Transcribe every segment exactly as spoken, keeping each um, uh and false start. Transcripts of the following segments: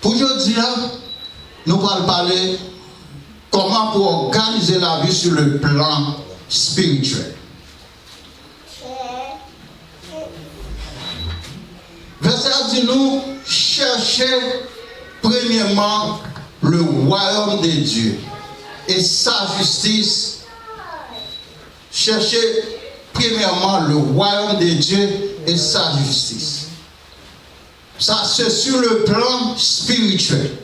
Pou jodi a, nou pral pale kòman pou òganize lavi sou le plan espirityèl. Vèsè a di nou, chèche premyèman le royaume de Dieu et sa justice. Chèche premyèman le royaume de Dieu et sa justice. Sa, se sur le plan spirituel.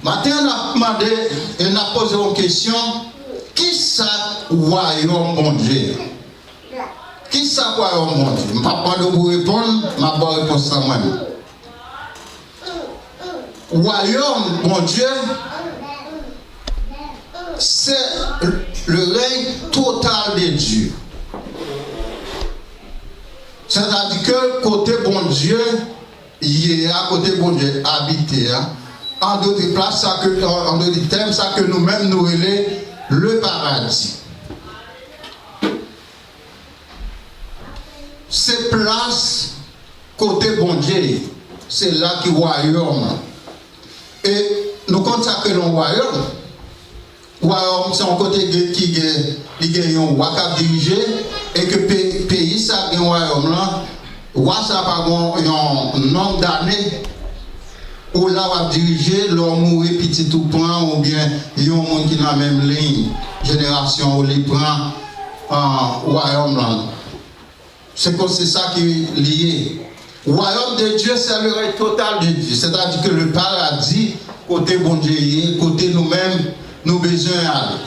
Maten an, n ap mande e n ap poze yon kesyon, kisa wayòm Bondye ye? Kisa wayòm Bondye? M p ap mande w pou w reponn, m ap ba w repons lan mwen menm. Wayòm Bondye, se le rèy total de Dye. Sètadi ke kote Bondye ye a, kote Bondye abite a, an dòt plas, sa ke, an, an dòt tèm, sa ke nou menm nou rele le paradi. Se plas kote Bondye ye. Se la ki wayòm lan. E nou konn sa ke yon wayòm. Wayòm se yon kote gen, ki gen, li gen yon wa k ap dirije, e ke pe-, peyi sa gen wayòm lan, wa sa pa gen yon nonm dane, ou la w ap dirije, lè w mouri, pitit ou pran, oubyen yon moun ki nan menm liy jenerasyon ou, li pran, ah, wayòm lan. Se kon, se sa ki li ye. Royaume de Dieu, c'est le règne total de Dieu. Sètadi ke le paradi, kote Bondye ye, kote nou menm, nou bezwen ale.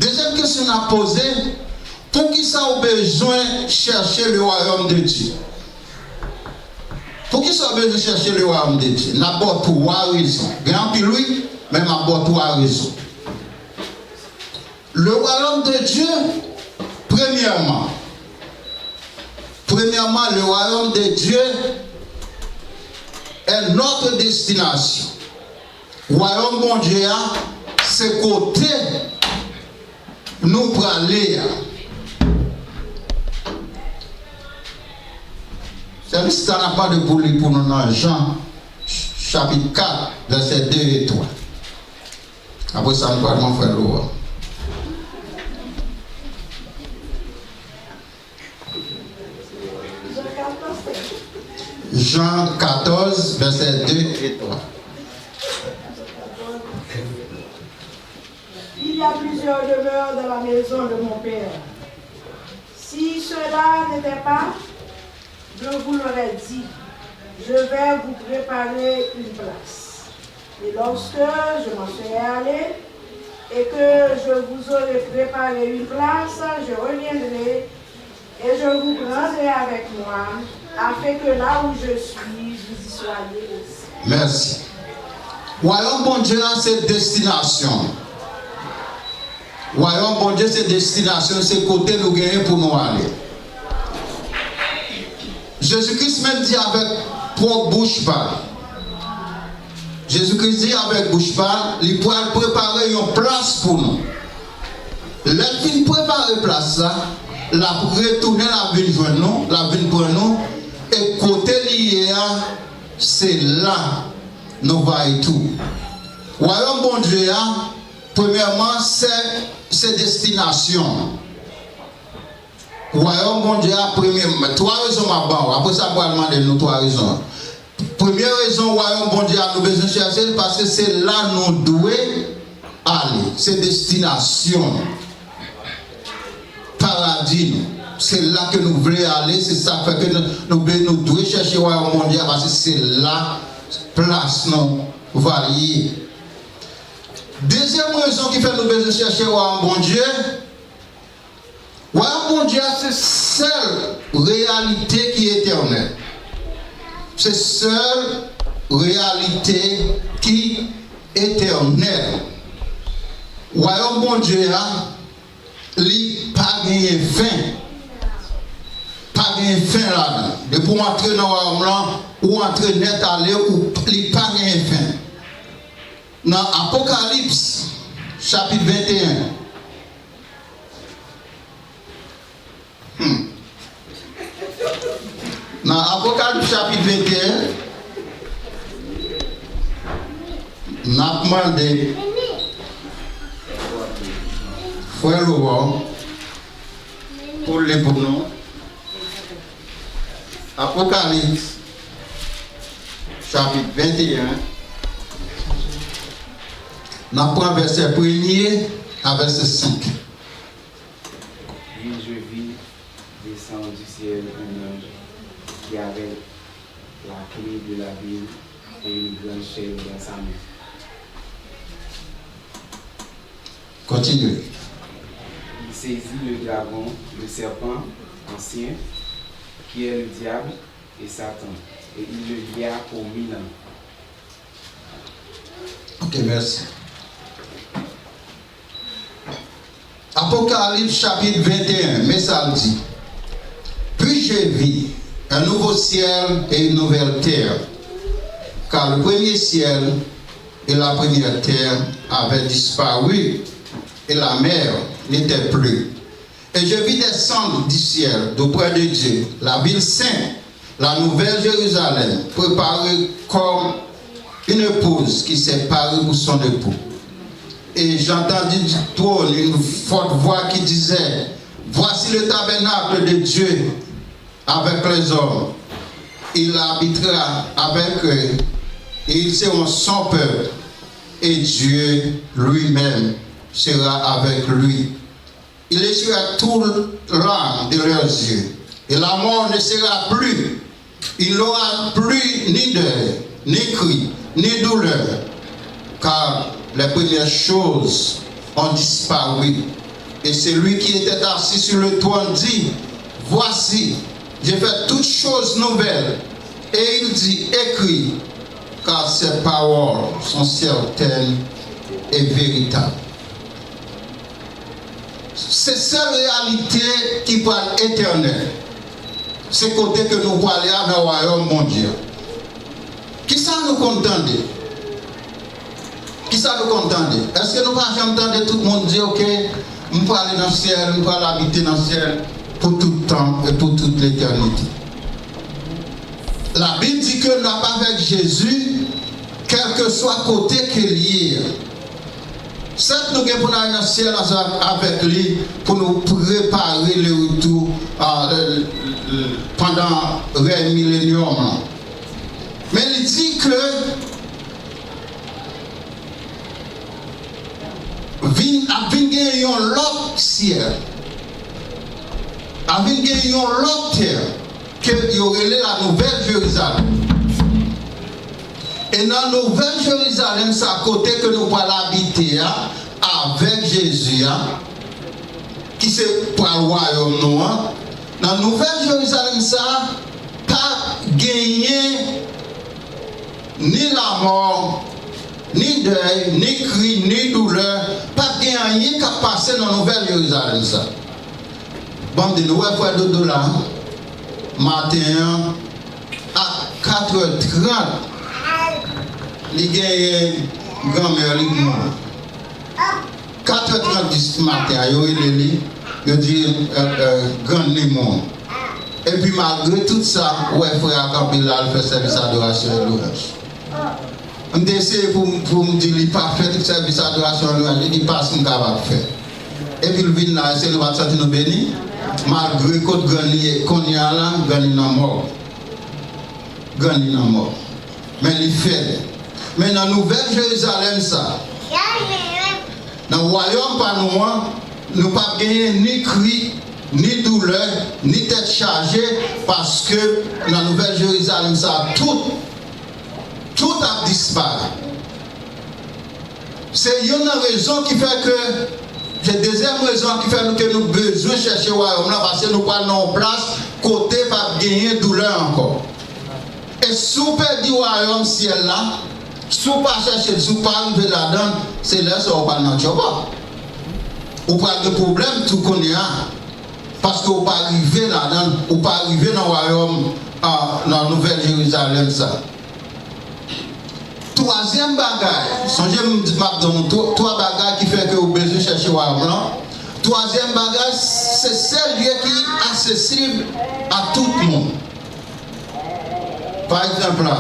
Dezyèm kesyon n ap poze, poukisa w bezwen chèche le royaume de Dieu? Poukisa w bezwen chèche le royaume de Dieu? N ap ba w twa rezon. Gen anpil wi, men m ap ba w twa rezon. Le royaume de Dieu, premièrement, premièrement, le royaume de Dieu est notre destination. Wayòm Bondye a, se kote nou prale a. Sèvis sa n ap mande pou li pou nou nan Jan, chapit kat, vèsè de e twa. Apre sa, nou pral ban frè Laurent. Jan katòz, vèsè de e twa. Il y a plusieurs demeures dans la maison de mon Père. Si cela n'était pas, je vous l'aurais dit, je vais vous préparer une place. Et lorsque je m'en serai allé, et que je vous aurai préparé une place, je reviendrai, et je vous prendrai avec moi, afin que là où je suis, vous y soyez aussi. Mèsi. Wayòm Bondye a se destinasyon. Wayòm Bondye se destinasyon, se kote nou genyen pou nou ale. Jezi Kris menm di avèk pwòp bouch pa l. Jezi Kris di avèk bouch pa l, li pral prepare yon plas pou nou. Lè l fin prepare plas la, l ap retounen, l ap vin jwenn nou, l ap vin pran nou, e kote li ye a, se la nou va ye tou. Wayòm Bondye a, premyèman, se, se destinasyon. Wayòm Bondye a, premye, twa rezon m ap ba w. Apre sa, m pral mande nou twa rezon. Premye rezon, wayòm Bondye a, nou bezwen chèche l, paske se la nou dwe ale. Se destinasyon nou. Paradi nou. Se la ke nou vle ale, se sa k fè ke nou, nou, nou dwe chèche wayòm Bondye a, paske se la plas nou va ye. Dezyèm rezon ki fè nou bezwen chèche wayòm Bondye, wayòm Bondye a se sèl reyalite ki etènèl. Se sèl reyalite ki etènèl. Wayòm Bondye a, li pa genyen fen. Pa genyen fen ladan. Depi w antre nan wayòm lan, ou antre nèt ale, ou, li pa genyen fen. Nan Apokalips, chapit venteyen. Hmm. Nan Apokalips, chapit venteyen, N ap mande frè Laurent pou l li pou nou Apokalips, chapit venteyen. N ap pran vèsè premye a vèsè senk. Puis je vis descendre du ciel un ange qui avait la clé de la ville et une grande chaîne dans sa main. Kontinye. Il saisit le dragon, le serpent ancien, qui est le diable et Satan, et il le lia pour mille ans. Ok, mèsi. Apocalypse chapitre vingt et un, mais ça dit, puis je vis un nouveau ciel et une nouvelle terre, car le premier ciel et la première terre avaient disparu, et la mer n'était plus. Et je vis descendre du ciel, d'auprès de Dieu, la ville sainte, la nouvelle Jérusalem, préparée comme une épouse qui s'est parée pour son époux. Et j'entendis du trône une forte voix qui disait, voici le tabernacle de Dieu avec les hommes. Il habitera avec eux, et ils seront son peuple, et Dieu lui-même sera avec lui. Il essuiera toute larme de leurs yeux, et la mort ne sera plus. Il n'y aura plus ni deuil, ni cri, ni douleur, car les premières choses ont disparu. Et celui qui était assis sur le trône dit, voici, je fais toutes choses nouvelles. Et il dit, écris, car ces paroles sont certaines et véritables. Se sèl reyalite ki pral etènèl, se kote ke nou prale a nan wayòm Bondye a. Kisa nou konn tande? Kisa nou konn tande? Èske nou pa janm tande tout moun di, oke, m prale nan syèl, m pral abite nan syèl pou tout tan e pou tout letènite? Labib di ke n ap avèk Jezi, kèlkeswa kote ke l ye. Sèt, nou gen pou n al nan syèl ansanm avèk li pou nou prepare le retour, a, le, le, pandan rèy milenyòm lan. Men li di ke vin, ap vin gen yon lòt syèl, ap vin gen yon lòt tè ke yo rele la Nouvèl Jerizalèm. E nan Nouvèl Jerizalèm sa, kote ke nou pral abite a, avèk Jezi a, ki se pral wayòm nou an, nan Nouvèl Jerizalèm sa, p ap genyen ni lamò, ni dèy, ni kri, ni doulè, p ap gen anyen k ap pase nan Nouvèl Jerizalèm sa. Ban m di nou, wè frè Dodo la, maten an, a katrè trant, li genyen granmè li k mouri. Katrè trant di maten an, yo rele li, yo di, e, e, grann li mouri. Epi malgre tout sa, ou wè frè a kanpe la, l fè sèvis adorasyon e lwanj. M te eseye pou, pou m di li pa fè tout sèvis adorasyon an lwanj, li di pa si m kapab fè. Epi l vin la, èske nou pa t santi nou beni? Malgre kot grann li ye kounye a la, grann li nan mò. Grann li nan mò. Men li fè l. Men nan Nouvèl Jerizalèm sa, nan wayòm pa nou an, nou p ap genyen ni kri, ni doulè, ni tèt chaje, paske nan Nouvèl Jerizalèm sa, tout, tout ap disparèt. Se youn nan rezon ki fè ke, se dezyèm rezon ki fè nou, ke nou bezwen chèche wayòm lan, paske nou pral nan yon plas kote p ap genyen doulè ankò. E si w pèdi wayòm syèl la, si w pa chèche l, si w pa rive ladan l, se lè sa w pral nan tchòbò. Ou pral gen pwoblèm tou kounye a, paske w pa rive ladan l, ou pa rive nan wayòm, a, nan Nouvèl Jerizalèm sa. Twazyèm bagay, sonje m di, m ap di nou twa, twa bagay ki fè ke ou bezwen chèche wayòm lan. Twazyèm bagay, se sèl lye ki aksesib a tout moun. Pa egzanp la,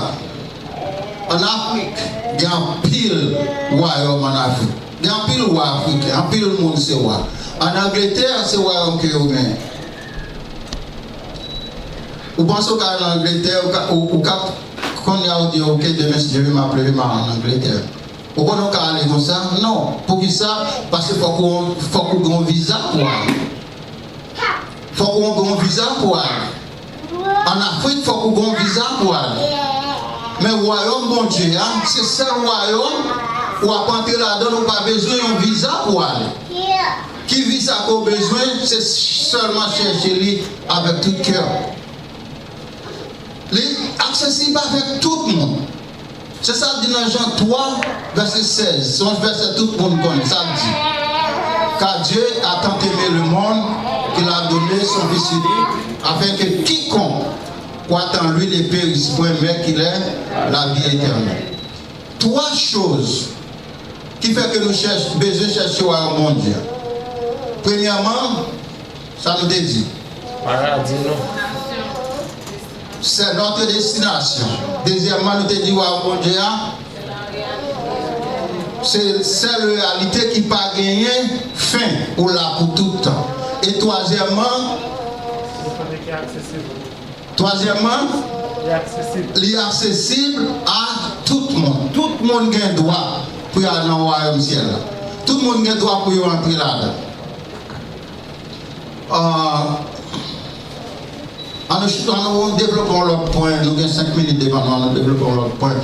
An Afrik, gen anpil wayòm an Afrik. Gen anpil wa afriken, anpil moun se wa. An Angletè, se wayòm ke yo genyen. Ou panse w ka al an Angletè, ou ka, ou, ou ka, kounye a ou di, "Ok, demen, si Dye vle, m ap leve, m a an Angletè." Ou konnen w ka ale konsa? Non. Poukisa? Paske fòk ou, fòk ou gen yon viza pou ale. Fòk ou gen yon viza pou ale. An Afrik, fòk ou gen yon viza pou ale. Men wayòm Bondye a, se sèl wayòm ou ap antre ladan l, ou pa bezwen yon viza pou ale. Ki viza ke w bezwen? Se sèlman chèche li avèk tout kè w. Li aksesib avèk tout moun. Se sa l di nan Jan twa, vèsè sèz. Se yon vèsè tout moun konnen. Sa l di, "Car Dieu a tant aimé le monde qu'il a donné son Fils unique, afin que quiconque croit en lui ne périsse point, mais qu'il ait la vie éternelle." Twa choz ki fè ke nou chèch, bezwen chèche wayòm Bondye a. Premyèman, sa nou te di? Paradi nou. C'est notre destination. Dezyèmman, nou te di wayòm Bondye a, se sèl reyalite ki pa genyen fen, ou la pou tout tan. E twazyèmman, twazyèmman, li aksesib a tout moun. Tout moun gen dwa pou y al nan wayòm syèl la. Tout moun gen dwa pou yo antre ladan. Ah, ann nou, ann nou devlope yon lòt pwen. Nou gen senk minit devan nou, ann nou devlope yon lòt pwen.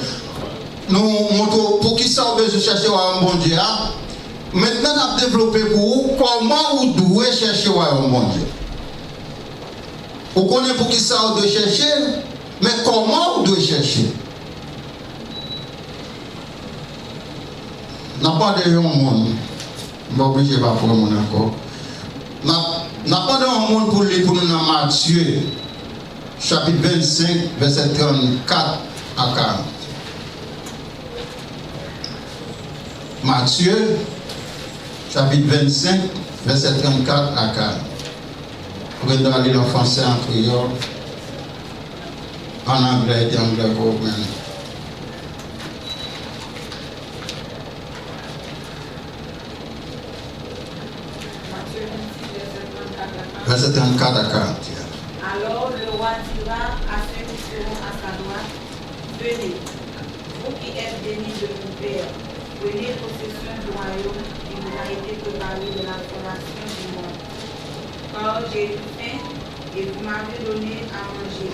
Nou montre w poukisa w bezwen chèche wayòm Bondye a. Mentnan n ap devlope pou ou kòman ou dwe chèche wayòm Bondye. Ou konnen poukisa w dwe chèche, men kòman w dwe chèche. N ap mande yon moun, m pa oblije pa pran moun ankò. N ap, n ap mande yon moun pou li pou nou nan Matye, chapit vennsenk, vèsè trannkat a karant. Matye, chapit vennsenk, vèsè trannkat a karant. Ou gen dwa li l an fransè, an kreyòl, an anglè, e te anglè ke w konnen. Matthieu vingt-six, verset trente-quatre à quarante. Vèsè trannkat a karant, yeah. Alors le roi dira à ceux qui seront à sa droite, Venez, vous qui êtes bénis de mon Père, prenez possession du royaume qui vous a été préparé dès la fondation du monde. Car j'ai eu faim, et vous m'avez donné à manger.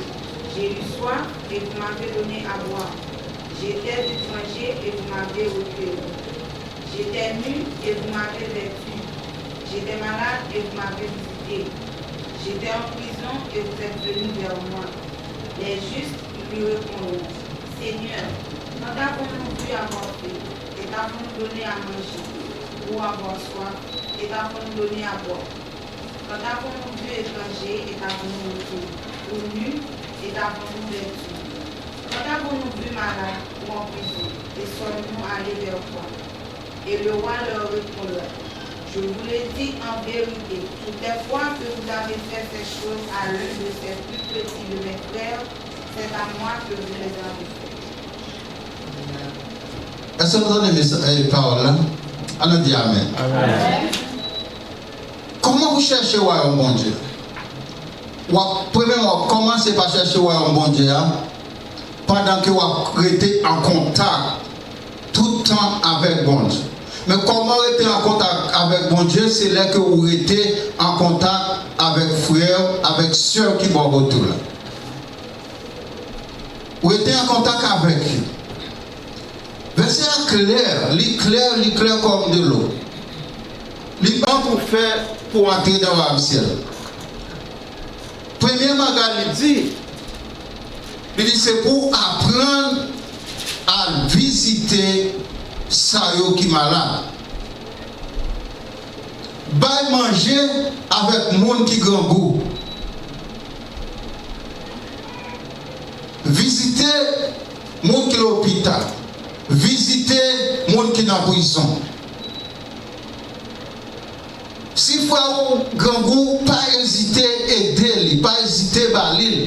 J'ai eu soif, et vous m'avez donné à boire. J'étais étranger, et vous m'avez recueilli. J'étais nu, et vous m'avez vêtu. J'étais malade, et vous m'avez visité. J'étais en prison, et vous êtes venus vers moi. Les justes lui répondront, Seigneur, quand avons-nous vu avoir faim, et qu'avons-nous donné à manger, ou avoir soif, et qu'avons-nous donné à boire? Quand avons-nous vu étranger, et qu'avons-nous reçu, ou nu, et qu'avons-nous vêtu? Quand avons-nous vu malade ou en prison, et sommes-nous allés vers toi? Et le roi leur répondra, Je vous le dis en vérité, toutes les fois que vous avez fait ces choses à l'un de ces plus petits de mes frères, c'est à moi que vous les avez fait. Èske nou tande mes-, eh, pawòl la? Ann nou di amèn. Amèn. Kòman pou chèche wayòm Bondye? W ap, premyèman, w ap kòmanse pa chèche wayòm Bondye a, pandan ke w ap rete an kontak tout tan avèk Bondye. Men kòman rete an kontak avèk Bondye? Se lè ke ou rete an kontak avèk frè w, avèk sè w ki bò kote w la. Ou rete an kontak avèk yo. Vèsè a klè, li klè, li klè kòm delo. Li ban pou fè pou antre nan wayòm syèl. Premye bagay li di, li di se pou w aprann al vizite sa yo ki malad. Bay manje avèk moun ki grangou. Vizite moun ki lopital. Vizite moun ki nan prizon. Si frè w grangou, pa ezite ede li, pa ezite ba li l.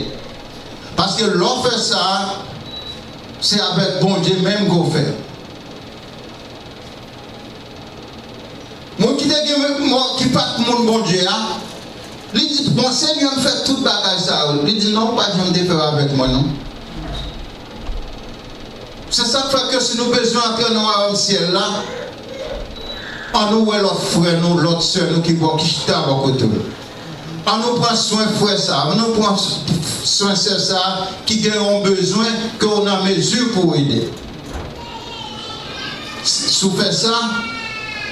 Paske lè w fè sa, Se avèk Bondye menm ke w fè. Moun ki te gen mò, ki pa t moun Bondye a, li di, "Bon, Senyè, m fè tout bagay sa yo." Li di, "Non, ou pa t janm te fè yo avèk mwen, non." Se sa k fè ke si nou bezwen antre nan wayòm syèl la, ann nou wè lòt frè nou, lòt sè nou ki bò, ki chita bò kote w. Ann nou pran swen frè sa, ann nou pran swen sè sa ki gen yon bezwen ke w nan mezi pou w ede. Si w fè sa,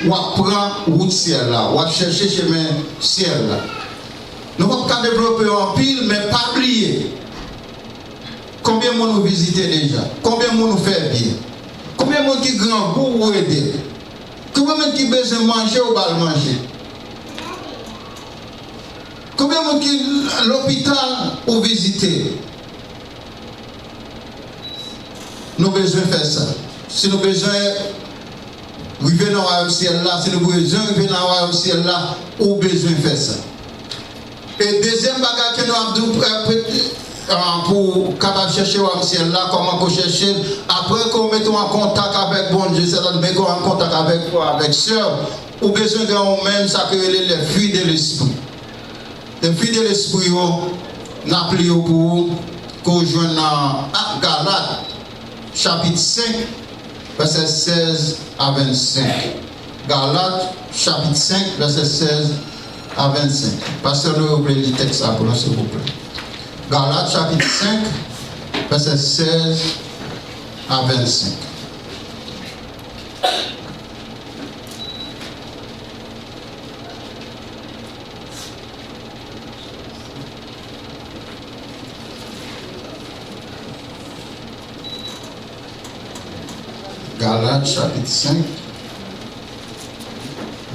w ap pran wout syèl la, w ap chèche chemen syèl la. Nou p ap ka devlope yo anpil, men pa bliye, konbyen moun ou vizite deja? Konbyen moun ou fè byen? Konbyen moun ki grangou ou ede? Konbyen moun ki bezwen manje ou ba l manje? Konbyen moun ki lopital ou vizite? Nou bezwen fè sa. Si nou bezwen rive nan wayòm syèl la, si nou bezwen rive nan wayòm syèl la, ou bezwen fè sa. E dezyèm bagay ke nou ap di w, pou w kapab chèche wayòm syèl la, kòman pou w chèche l? Apre ke w mete w an kontak avèk Bondye, sètadi ke w an kontak avèk frè w, avèk sè w, ou bezwen gen yon menm sa ke rele les fruits de l'esprit. Les fruits de l'esprit yo, n ap li yo pou ou, ke w jwenn nan, ah, Galat, chapit senk, vèsè sèz a vennsenk. Galat, chapit senk, vèsè sèz a vennsenk. Pastè Noé, ou vle li tèks sa pou nou, silvouplè? Galat, chapit senk, vèsè sèz a vennsenk. Galat, chapit senk,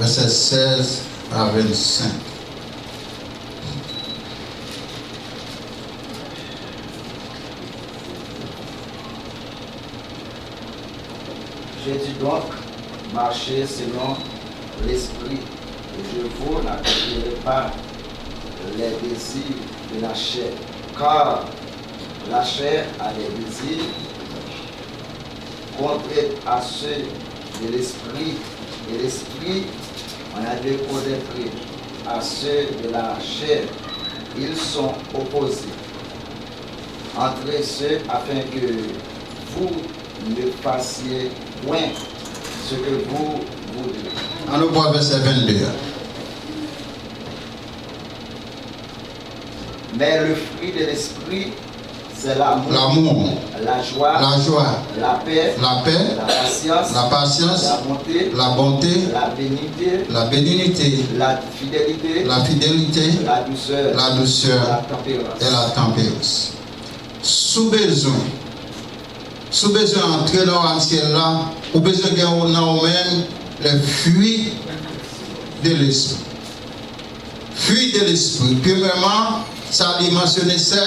vèsè sèz a vennsenk. Je dis donc, marchez selon l'esprit, et vous n'accomplirez pas les désirs de la chair, car la chair a des désirs contraires à ceux de l'esprit, et l'esprit en a des contraires à ceux de la chair. Ils sont opposés entre eux, afin que vous ne fassiez point ce que vous voudrez. Ann nou pran vèsè vennde a. Mais le fruit de l'esprit, c'est l'amour, l'amour, la joie, la joie, la paix, la paix, la patience, la patience, la bonté, la bonté, la bénignité, la bénignité, la fidélité, la fidélité, la douceur, la douceur, la tempérance, et la tempérance. Si w bezwen, si w bezwen antre nan wayòm syèl la, ou bezwen gen nan ou menm les fruits de l'esprit. Fruits de l'esprit. Premyèman, sa li mansyone, se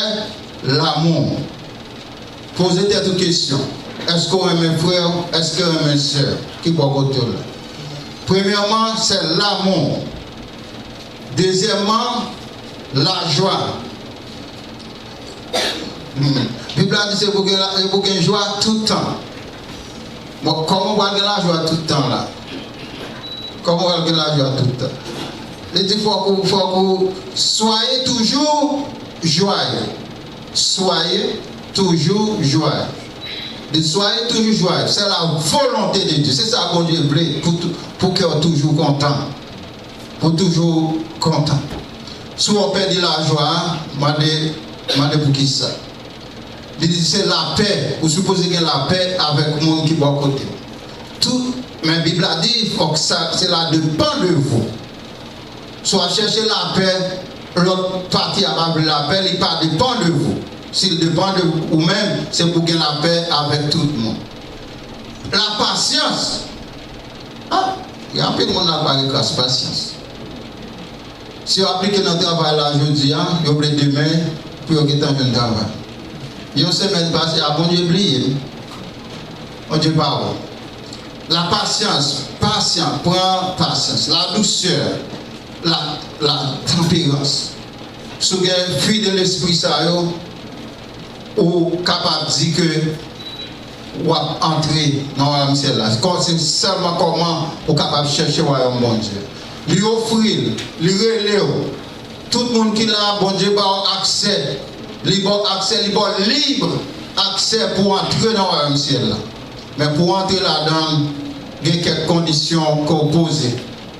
lanmou. Poze tèt ou kesyon. Èske w renmen frè w? Èske w renmen sè w ki bò kote w la? Premyèman, se lanmou. Dezyèmman, lajwa. Hmm. Bib la di se pou gen la, se pou gen jwa tout tan. Bon, kòman w pral gen lajwa tout tan la? Kòman w pral gen lajwa tout tan? Li di fòk ou, fòk ou, soyez toujours joyeux. Soyez toujours joyeux. Li di, soyez toujours joyeux. C'est la volonté de Dieu. Se sa Bondye vle pou tou-, pou kè w toujou kontan. Pou toujou kontan. Si w pèdi lajwa a, mande, mande poukisa. Li di se lapè, ou sipoze gen lapè avèk moun ki bò kote w. Tout, men Bib la di, fòk sa, cela dépend de vous. Si w ap chèche lapè, lòt pati a pa vle lapè, li pa depann de vous. Si l depann de ou menm, se pou gen lapè avèk tout moun. La pasyans. Ah, gen anpil moun la pa gen kras pasyans. Si yo aplike nan travay la jodi a, yo vle demen pou yo gentan jwenn travay. Yon semèn pase a, Bondye bliye m. Bondye pa wè. La pasyans, pasyan, pran pasyans. La dousè, la, la tanperans. Si w gen fwi de lespri sa yo, ou kapab di ke w ap antre nan wayòm syèl la. Kò-, se sèlman kòman ou kapab chèche wayòm Bondye. Li ofri l, li rele w. Tout moun ki la, Bondye ba w aksè. Li ba w aksè, li ba w lib aksè pou w antre nan wayòm syèl la. Men pou w antre ladan l, gen kèk kondisyon ke w poze.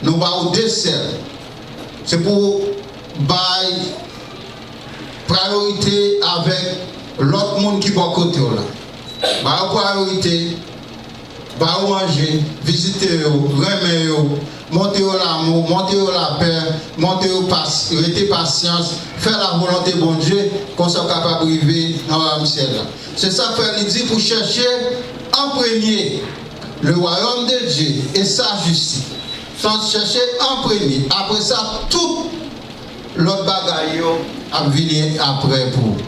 Nou ba w de sèl. Se pou w bay prayorite avèk lòt moun ki bò kote w la. Ba yo prayorite, ba yo manje, vizite yo, renmen yo, montre yo lanmou, montre yo lapè, montre yo pas-, rete pasyans, fè lavolonte Bondye, konsa w kapab rive nan wayòm syèl la. Se sa k fè li di pou chèche an premye le royaume de Dieu et sa justice. Sa chèche an premye. Apre sa, tout lòt bagay yo ap vini apre pou ou.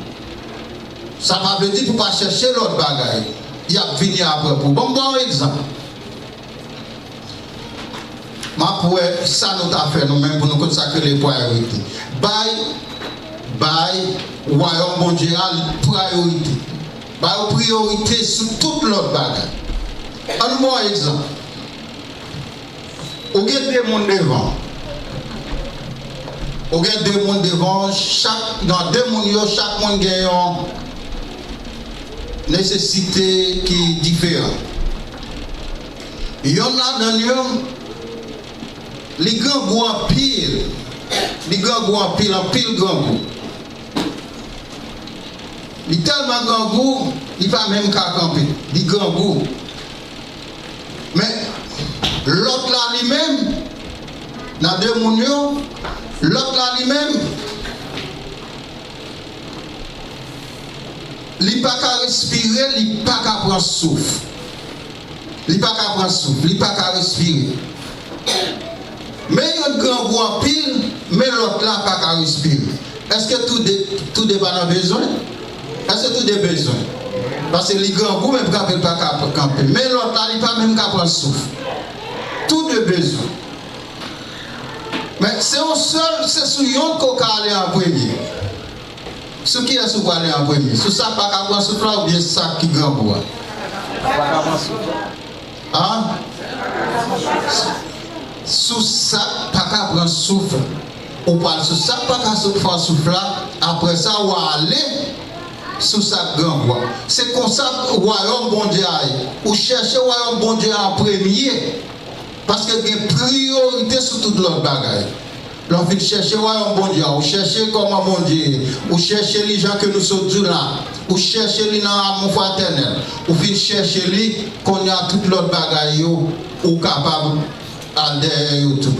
Sa pa vle di pou pa chèche lòt bagay. Y ap vini apre pou ou. Ban m ba w yon egzanp. M ap wè sa nou ta fè nou menm pou nou konn sa k rele prayorite. Bay, bay wayòm Bondye a prayorite. Ba yo priyorite sou tout lòt bagay. Ann ban w egzanp. Ou gen de moun devan w. Ou gen de moun devan w, chak, nan de moun yo, chak moun gen yon nesesite ki diferan. Yonn ladan yo, li grangou anpil. Li grangou anpil, anpil grangou. Li tèlman grangou, li pa menm ka kanpe. Li grangou. Men, lòt la li menm, nan de moun yo, lòt la li menm, li pa ka respire, li pa ka pran souf. Li pa ka pran souf, li pa ka respire. Men yonn grangou anpil, men lòt la pa ka respire. Èske tou de, tou de pa nan bezwen? Èske tou de bezwen? Paske li grangou, men kanpe l pa ka kanpe. Men lòt la, li pa menm ka pran souf. Tou de bezwen. Men se yon sèl, se sou yonn ke w ka ale an premye. Sou kiyès ou prale an premye? Sou sa k pa ka pran souf la oubyen sa ki grangou a? Sa pa ka pran souf la. An? Sou sa k pa ka pran souf la. Ou pral sou sa k pa ka sou-, pran souf la, apre sa, w a ale sou sa k grangou a. Se konsa wayòm Bondye a ye. Ou chèche wayòm Bondye a an premye. Paske gen priyorite sou tout lòt bagay. Lè w fin chèche wayòm Bondye a, ou chèche kòman Bondye ye, ou chèche li jan ke nou sot di w la, ou chèche li nan amou fratènèl, ou fin chèche li, kounye a tout lòt bagay yo, ou kapab al dèyè yo tou.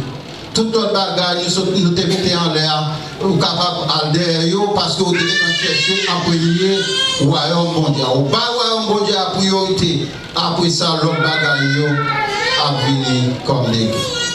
Tout lòt bagay nou sot, nou te mete anlè a, ou kapab al dèyè yo, paske ou te gentan chèche an premye wayòm Bondye a. Ou bay wayòm Bondye a priyorite, apre sa, lòt bagay yo ap vini kòm degè.